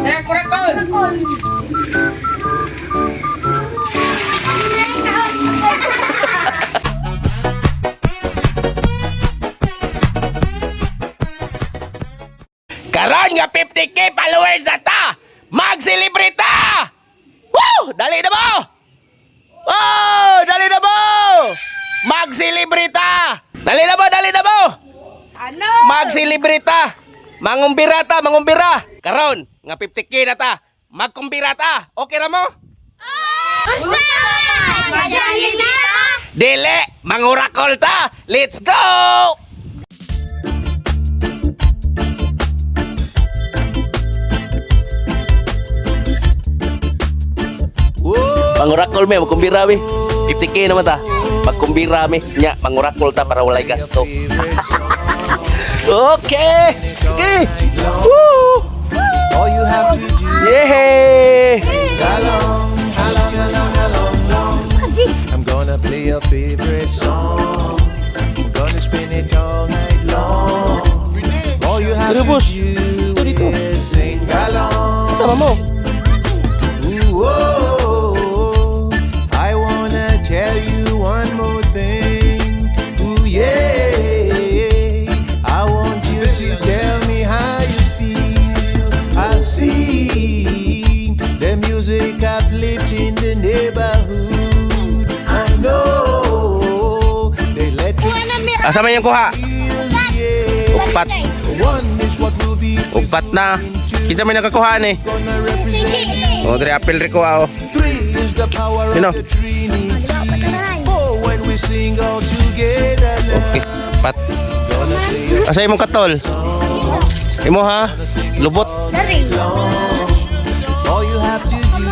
Tara, kurakol. Karon nga 50K followers na ta! Mag-celebrate ta! Woo! Dali na mo! Oh! Dali na mo! Mag-celebrate ta! Dali na mo! Dali na mo! Ano? Mag-celebrate ta! Mangumbira ta! Mangumbira! Karon nga 50K na ta! Magkumbira ta! Okay ra mo? Dili! Mangurakol ta! Let's go! Mangurakol me, magkumbira me. 50K naman ta. Magkumbira me. Nya, mangurakol ta para walay gasto. Okay! Okay! Woo! All you have to do Yay! along, along, along, along, along. I'm gonna play your favorite song. I'm gonna spin it all night long. All you have Pero, to boss, do dito. Is sing along. Kasama mo. Ooh, oh, I wanna tell you one more thing. Ooh, yeah. I want you to tell me how you feel. I see the music uplifting the neighborhood. I know they let me Asa man yung kuha? feel, yeah. Upat. One is what will be Upat na. Kinsa may nakakuha ni? gonna represent. Oh, dre apel ri kuha oh. Three is the power You know. of the Trinity. Four when we sing all together now. Okay, pat. Gonna play a Asa imong katol? Imo ha? Lubot. Long. All you have to do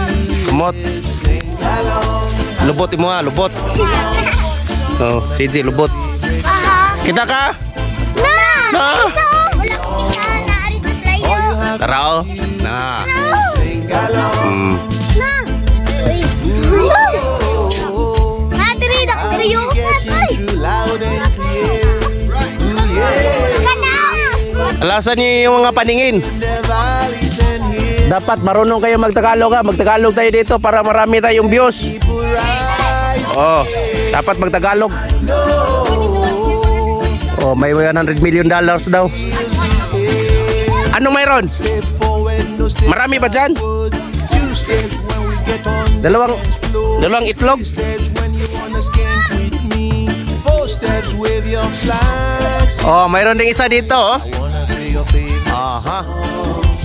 Kumot. Is sing along. Lubot imo ha, lubot. Oh, sige, lubot. Kita ka? Na! Na! Wala ko kita na arito sa All layo. you have Tara oh. Na. To sing along. Na! Uy. Oh, Na, diri na I'll diri be yung getting ay. through loud and clear. Ooh, yeah. Kana! Alasan niyo yung mga paningin. In the valleys and hills, Dapat marunong kayo magtagalog ha. Magtagalog tayo dito para marami tayong views. People rise. Oh, dapat magtagalog. No. Oh, may $100 million daw. Anong mayroon? Step forward, no step Marami ba dyan? Forward. Two steps when we get on Dalawang floor. dalawang itlog. Three steps when you wanna skank with me. Four steps with your flags. Oh, mayroon ding isa dito oh. I wanna play your favorite Aha.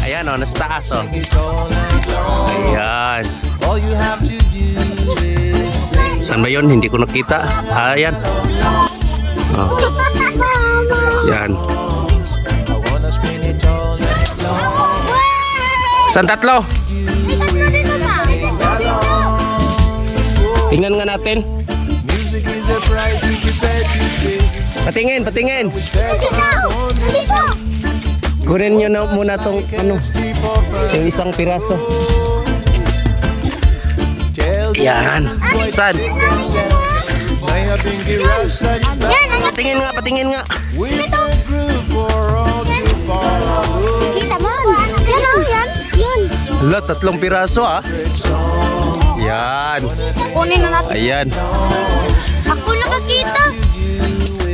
Ayan oh, nasa taas oh. Sing it all night long. Ayan. All you have to do is sing. Saan ba yun? Hindi ko nakita. Ayan. Oh, yan. I wanna spin it all night long. Saan tatlo? May tatlo dito ba? Tingnan nga natin. Music is the price we prepare to pay. Patingin, patingin. We step Dito! out on the Dito! Kunin nyo na muna tong ano, deep of yung isang piraso. Tell Yan. Saan? May I bring the rush that is back Yan! Ano? Patingin nga, patingin nga. with the groove for all to follow. Kita mo? Yan oh, yan. Yun. Hala, tatlong piraso ah. Yan. Kunin na natin. Ayan. Ako nakakita.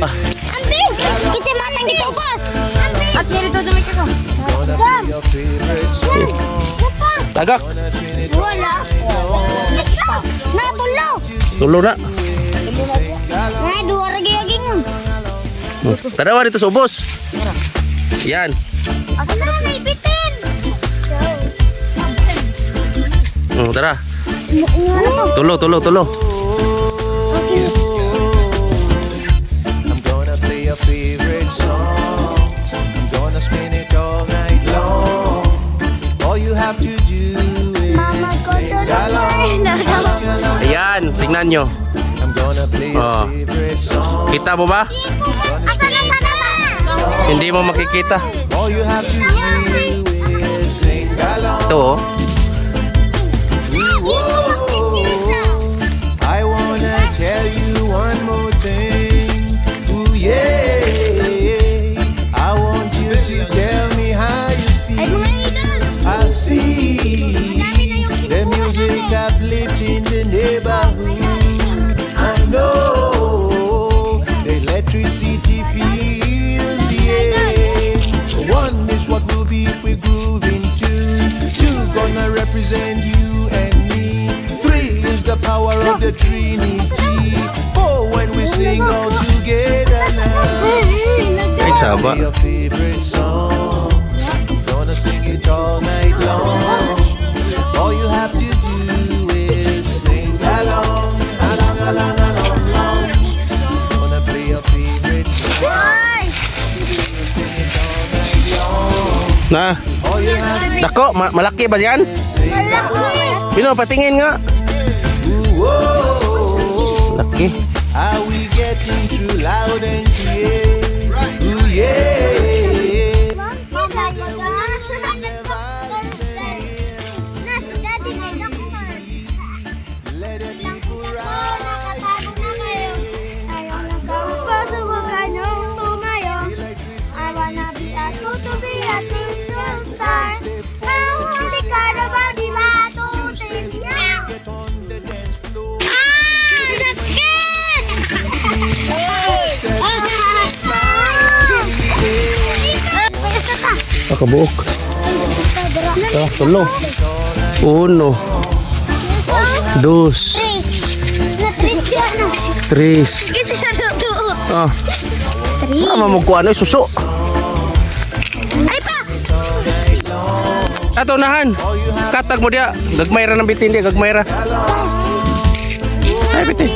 Ah. Ambi! Kitsi man ang gitubos! Ambi! At nilito dumikit ko. Gam! Your favorite song. Upa! Tagak. Wala. Natulo! Tulo na. Na, duwa ragi agingon. Oh, tanawa dito sa ubos. Yan. Ako na, naibitin! Tara. Tulo, tulo, tulo. I'm gonna play your favorite song. I'm gonna spin it all night long. All you have to do is Mama ko sing along. Along, along. Ayan, tingnan nyo. I'm gonna play your Oh. favorite song. Kita mo ba? Asa na sana ba? Hindi mo makikita. All you have to do is sing along. Ito oh. Ooh, oh, I wanna tell you one more thing. Ooh, yeah. I want you to tell me how you Ay, feel. mga idol! I see the music uplifting the neighborhood. I know the electricity fills the air. One is what we'll be if we groove in tune. Two gonna represent you and me. Three is the power of the Trinity. Four when we sing all together now. Ay, saba. Your favorite song. I'm gonna sing it all night long. All you have to do is sing along, along, along, along, along. Gonna play your favorite song. Ay! Sing it all night long. Na. All you have to Dako, malaki ba yan? do is sing along. Pino, patingin nga. Ooh, oh, Laki. are we getting through loud and clear? Ooh, yeah. Mama, Let the people rise. I wanna be a to be a star. I want to Two steps, get on the dance floor. Ah, that's good! Steps, Pakabuok. Ito, tulo. Uno. Dos. Tres. Na tres yan. Tres. Kasi siya totoo. Ah. Mama mo ko ano, suso. Ay pa! Ato nahan. Katag mo diya. Gagmay ra ng bitin diya, gagmay ra. Ay, bitin.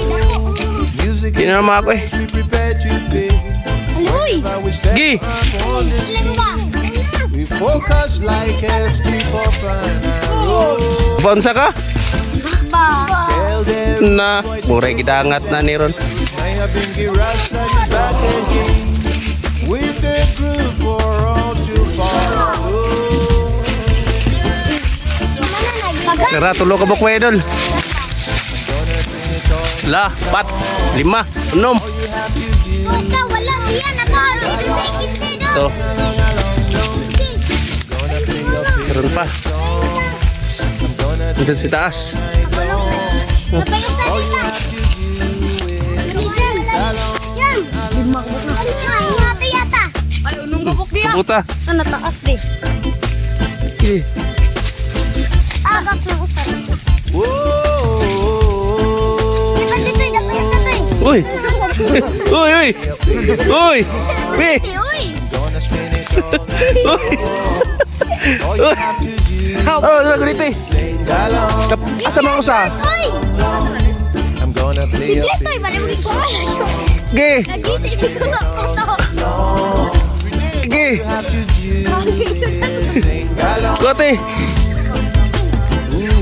Music Di na naman ako eh. we prepare to pay. Uy! We step Gi. up on the scene. We focus like FT for final. Bonsa ka? Ba? Tell them Na, muray gidangat na ni ron. Maya Bingi Rasta is back again with the groove for all to follow. Tara, tulo ka buok, idol. La, pat, lima, unom. Ikaw, wala siya. Nako, dito sa ikindi do. Ito, meron pa. Diyan si taas. Napayo sa dito. Yan. Yata yata. Ay, unong gabok diya. Puta. Ano taas di? Eh, Agak na usap. Whoa. Di ba dito, napayo sa to eh. Uy! Uy, uy! Uy! Uy! Uy! Gonna spin it all night Uy! long. All you have to do Oh, dala ko dito eh. is sing along. Asa man ko sa? Uy! I'm gonna play your Dito, bali mo gikuha. Ge! Nag-isip ko na to. Ge! You have to do is sing along. Kote!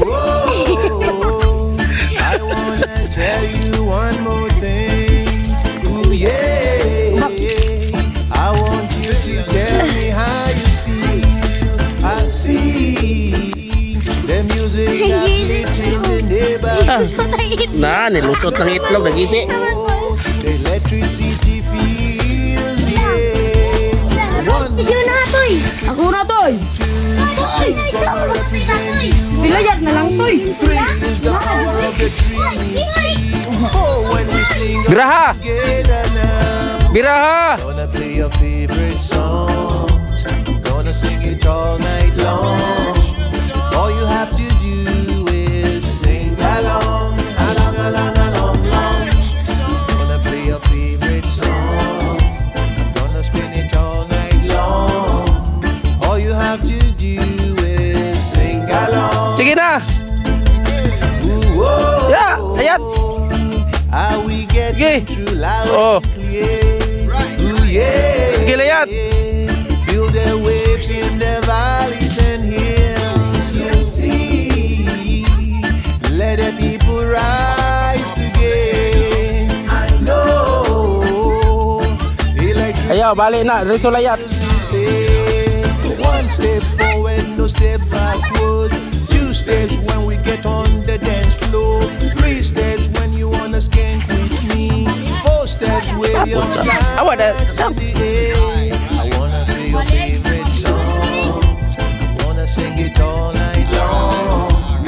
Ooh, oh, I wanna tell you one more thing. Ooh, yeah. I want you to tell me how you feel. I see the music uplifting the neighborhood. Na, nilusot ng itlog, nagisi. The electricity feels the air. One, Yun na, toy. Ako na, toy. Toy! Pilayat na lang, toy. three is the power of the Trinity. Four when we sing Biraha! together now. Biraha! Gonna play your favorite songs. I'm gonna sing it all night long. All you have to do is sing along, along, along, along, along. Gonna play your favorite song. I'm gonna spin it all night long. All you have to do is sing along. Sige na! Ooh, oh, Yeah, ayat. Are we getting Sige. through loud Oh. and clear? Ooh, yeah. Sige, layat. Feel the waves in the valleys and hills. See, let the people rise again. I know. Electric Ayaw, bali na. Diretso layat. one step forward, no step backward. Two steps when we get on the dance floor. Three steps when you wanna skank with me. Four steps with your Awa na. hands in the air. I wanna play your favorite song. I wanna sing it all.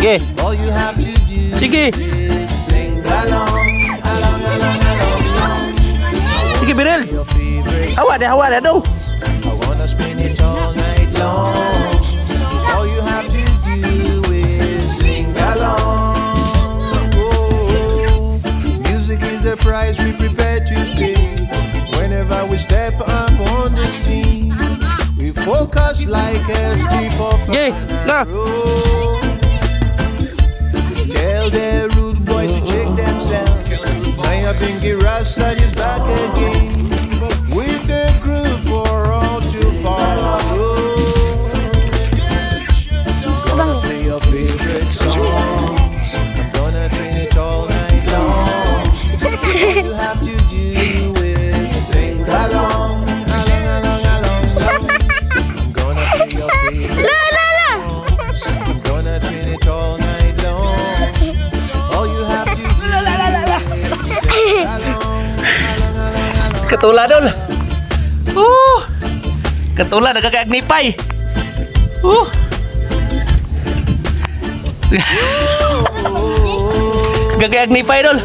Sige. All you have to do Sige. is sing along, along, along, along, along. Sige, Birel. Your favorite Hawa na, hawa na dong. I wanna spin it all night long. All you have to do is sing along. Oh, music is the price we prepare to pay. Whenever we step up on the scene, we focus like FG for Sige, na. Tell the rude boys to check themselves. Naya Bingi Rasta is back again with a groove for all to follow. Gonna play your favorite songs. I'm gonna sing it all night long. All you have to do is sing along, along, along, along, along. I'm gonna play your favorite La la la. songs. I'm gonna sing it all night long. All you have to do is sing along, along, along, along. Katula dol. Oh. Katula nagkakaagnipay. Oh. Gagaagnipay dol.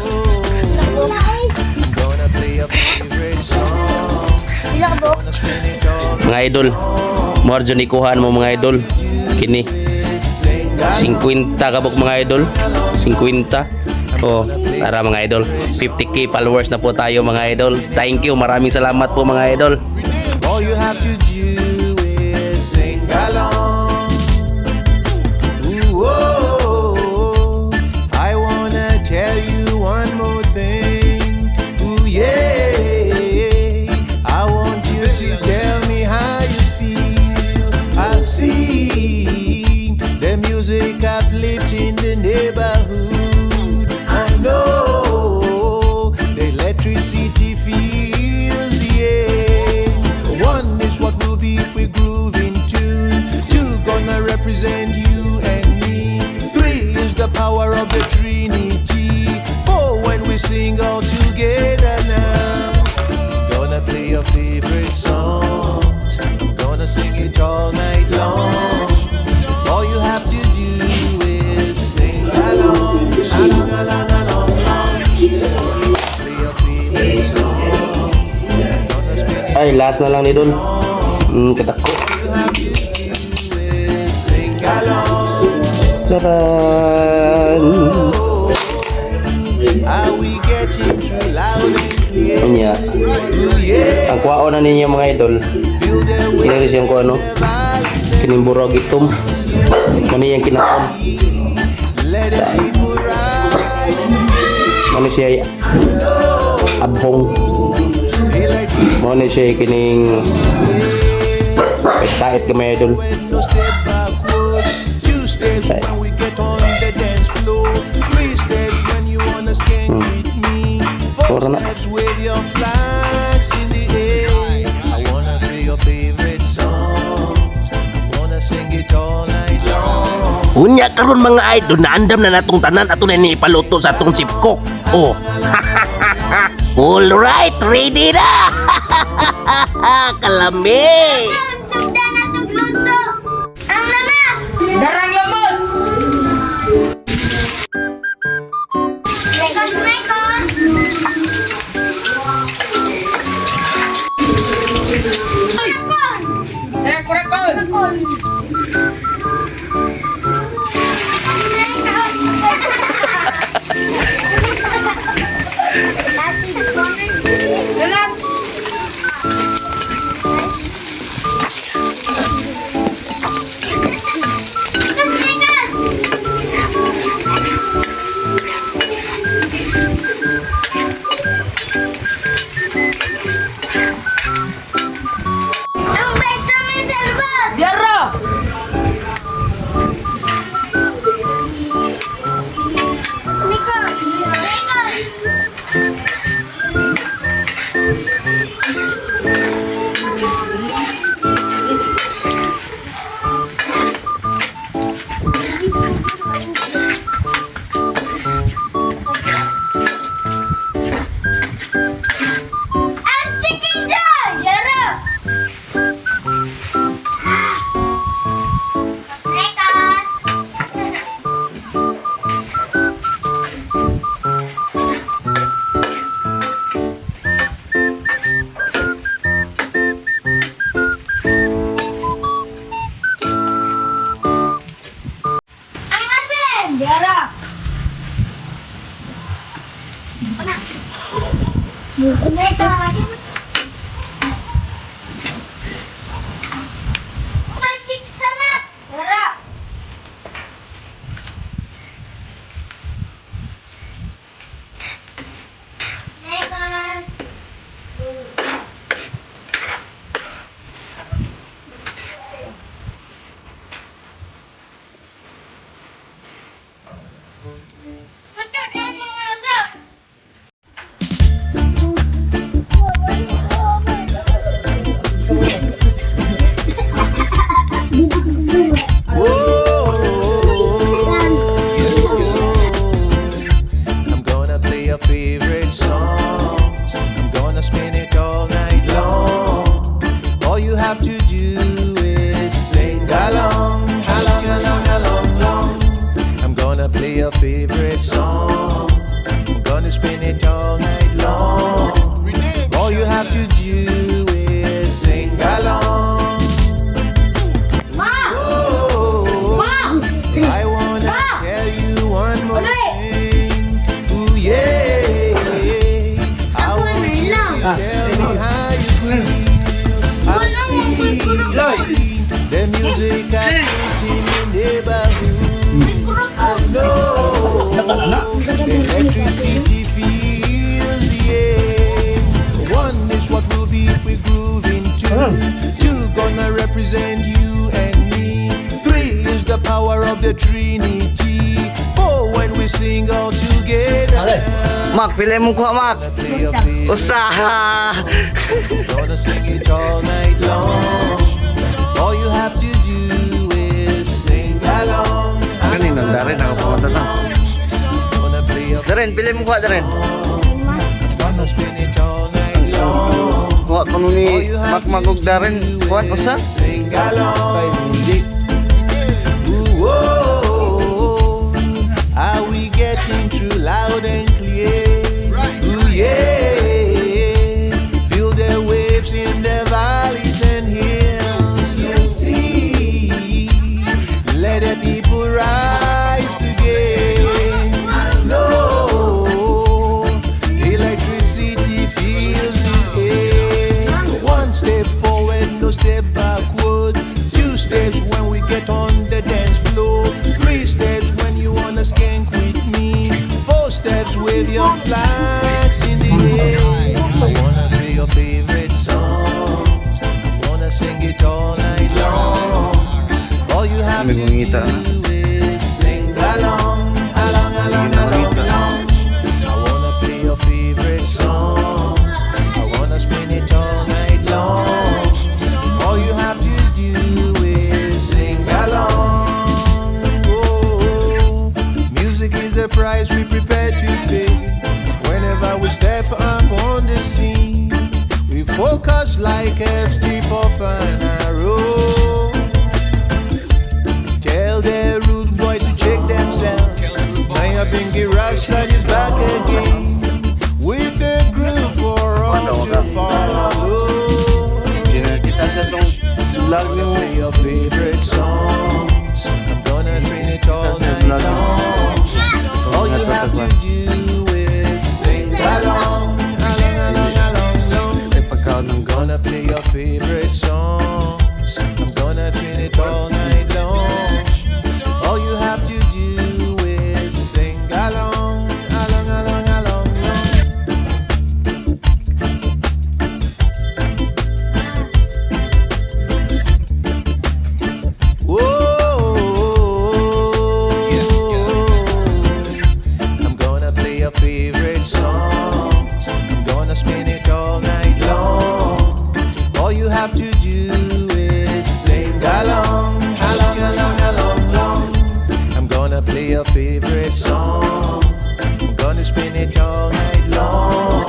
Gonna play your favorite song. Gonna spin it all Mga idol, mo ni kuhaan mo, mga idol. Kini sing 50 kabuk, mga idol. 50. Oh, tara, mga idol. 50K followers na po tayo, mga idol. Thank you. Maraming salamat po, mga idol. All you have to do is sing along. Ooh, oh, I wanna tell you one more thing. Ooh, yeah. I want you to tell me how you feel. I see the music uplifting the neighborhood. I know the electricity feels the air. One is what we'll be if we groove in tune. Two gonna represent you and me. Three is the power of the Trinity. Four when we sing all together now. Gonna play your favorite songs. I'm gonna sing it all night long. All you have to do is sing along, along, along, along, along. Play your favorite song. Gonna spin it Ay, last na lang ni Dol. Kadako. you have to do is sing along. Charan! Are we getting through loud and clear? Unya. Ooh, yeah. Ang kuwaon na ninyo, mga idol. Feel the Kini siyang kuano. valley. Kining burog itom. Mani yang kinaon. Let the people rise. Mani siya abhong. Electricity Mao ni siya kining pait gamay, idol. no step backward. Two steps when we get on the dance floor. Three steps when you wanna skank with me. Four Ora na. steps with your flags in the air. I wanna play your favorite songs. I wanna sing it all night long. Unya karon, mga idol, naandam na natong tanan, ato na ni ipaluto sa atong chief cook. Oh. All right, ready na. Kalami. Sugdan na itong luto. Ang lamas! Darang lamos! Gamay ko. Darang kurakon! Kon. Dalang! Ito. Magic sarap! Sarap! Megan! Whoa, I'm gonna play your favorite songs. I'm gonna spin it all night long. All you have to do is sing along, along, along, along, along. I'm gonna play your favorite song. I'm gonna spin it all night long. All you have to do is sing along. Ma! Whoa. Ma! I wanna Ma! tell you one more Uli! thing. Ooh yeah. I want you to tell me how you feel. I see the music I put in your neighborhood. I know the electricity feels the air. One is what we'll be if we groove in two. Two gonna represent you and me. Three is the power of the Trinity. Four when we sing all together. Mak, pila mo kuha, Mak? Play your favorite. Usaha! Gonna sing it all night long. All you have to do is sing along. Kanino, Darren, nakapumunta ta. Gonna play your Darren, pila mo kuha, Darren? Gonna spin it all night long. Kuha pa mo All ni you have Mak Magog to Darren. do Kuha, is usa? sing along. Hindi. Ooh, oh, are we getting through loud and clear? Ooh, yeah. Feel the waves in the valleys and hills. You'll see. Let the people rise again. No, electricity fills the air. One step forward, no step backward. Two steps when we get on the dance floor. Three steps when you wanna skank with me. Four steps with your flags in the air. I wanna play your favorite songs. I wanna sing it all night long. All you have to May mangita, do is sing along, along, along, along, along. I wanna play your favorite songs. I wanna spin it all night long. All you have to do is sing along. Oh, music is the price we prepare to pay. Whenever we step up on the scene, we focus like a tip of an arrow. Tell the rude boys to check themselves. Nyabinghi Rasta is back again with a groove for all to follow. Kita sa tong vlog ni mo. Play your favorite songs. I'm gonna train it all night long. All you have to do is sing along, along, along, along, along. Ay, pagkaon ng I'm gonna play your favorite songs. I'm gonna tune it all night long. All you have to do is sing along, along, along, along, along. Whoa, I'm gonna play your favorite songs. I'm gonna spin it all night long. All you have to do is sing along, along, along, along, along. I'm gonna play your favorite song. I'm gonna spin it all night long.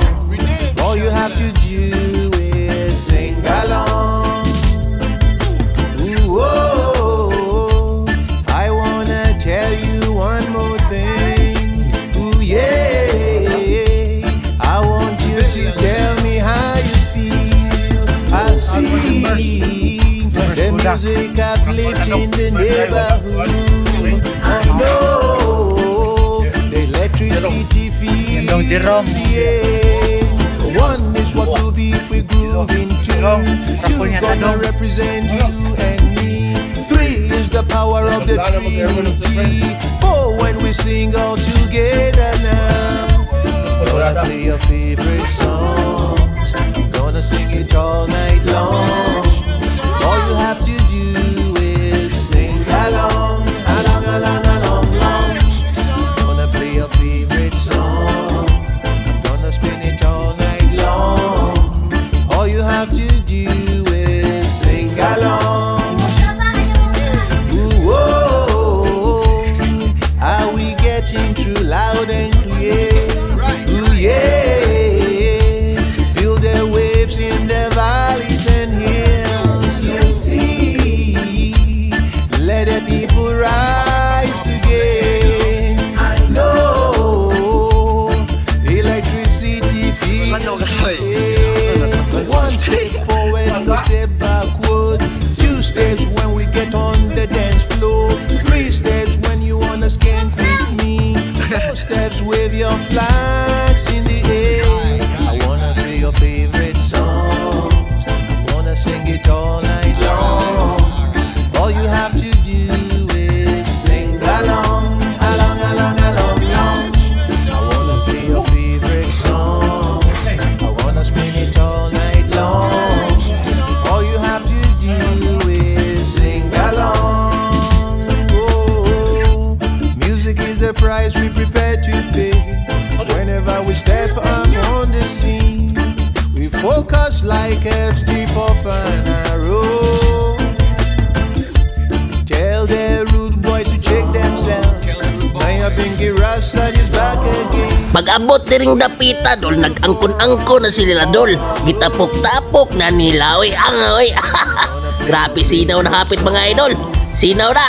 All you have to do is sing along. Ooh, oh, I wanna tell you one more thing. Ooh, yeah. I want you to tell me how you feel. I see the music uplifting the neighborhood. I know the electricity feels the air. That's what we'll be if we groove in tune. Two gonna represent you and me. Three is the power of the Trinity. Four when we sing all together now. Gonna play your favorite songs. I'm gonna sing it all night long. All you have to do is sing along, along, along, along, along. Gonna play your favorite song. I'm gonna spin it all night long. All you have to do is sing along. Ooh, oh, are we getting through loud and clear? Ooh, yeah. Feel the waves in the valleys and hills. You see, let the people rise again. I know electricity feels. One step forward, no step backward. Two steps when we get on the dance floor. Three steps when you wanna skank with me. Four steps, wave your flags in the air. I wanna play your favorite songs. I wanna sing it all night long. All you have to do is sing along, along, along, along, along. I wanna play your favorite song. I wanna spin it all night long. All you have to do is sing along. Oh, music is the price we prepare to pay. Whenever we step up on the scene, we focus like a tip of an arrow. Tell the rude boys to check themselves. Maya Bingi Rasta is back again. Pag-abot diring dapita dol, nag-angkon-angkon na sila dol. Gitapok-tapok na nila oy, ang oy. Grabe sinaw na hapit, mga idol. Sinaw na.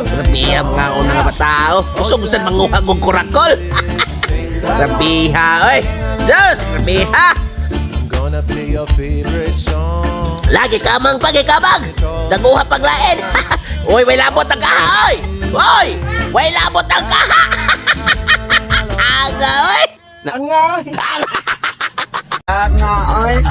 Grabe ang mga unang nga tao. Usog sad manguha og kurakol. Grabe ha oy. Sus, grabe ha. I'm gonna play your favorite song. Lagi kamang pagi kamang. Naguha paglain. Uy, way labot ang kaha oy. Uy, way labot ang kaha. Aga oy. Nga, oy.